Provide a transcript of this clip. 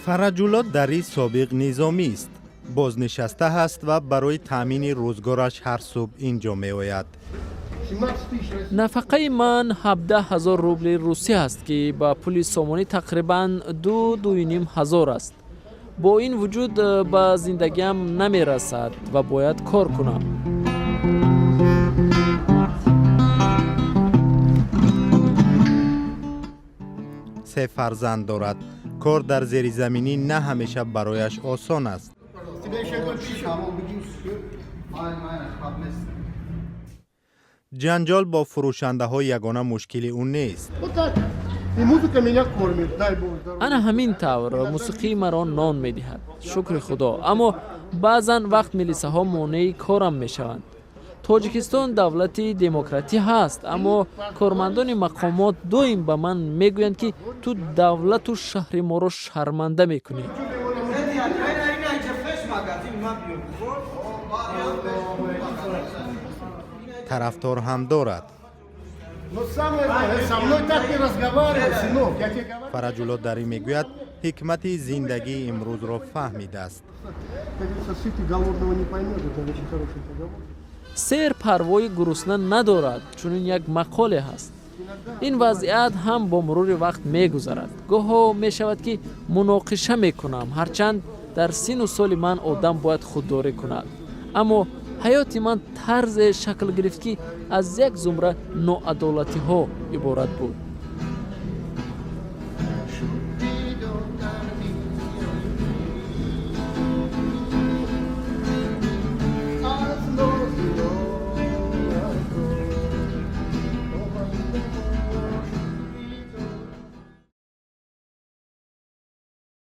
Фараҷулло Дарӣ собиқ низомист, бознишаста ҳаст ва барои таъмини рӯзгораш ҳар субҳ ин ҷо меояд. Нафақаи ман 17 000 рубли русӣ аст, ки ба пули сомонӣ тақрибан 2-2,5 ҳазор аст. Бо ин вуҷуд ба зиндагиам намерасад ва бояд кор кунам. Се фарзанд дорад. Кор дар зеризаминӣ на ҳамеша барояш осон аст. Ҷанҷол бо фурӯшандаҳо ягона мушкили ӯ нест. Ана ҳамин тавр, мусиқӣ маро нон медиҳад, шукри Худо. Аммо баъзан вақт милисаҳо монеи корам мешаванд. Тоҷикистон давлати демократӣ ҳаст, аммо кормандони мақомот доим ба ман мегӯянд, ки ту давлату шаҳри моро шарманда мекунӣ. Тарафдор ҳам дорад. Фараҷулло Дарӣ мегӯяд, ҳикмати зиндагии имрӯзро фаҳмидааст. Сер парвои гурусна надорад, чунин як мақоле ҳаст. Ин вазъият ҳам бо мурури вақт мегузарад. Гоҳо мешавад, ки муноқиша мекунам, ҳарчанд дар синну соли ман одам бояд худдорӣ кунад, аммо ҳаёти ман тарзе шакл гирифт, ки аз як зумра ноадолатиҳо иборат буд.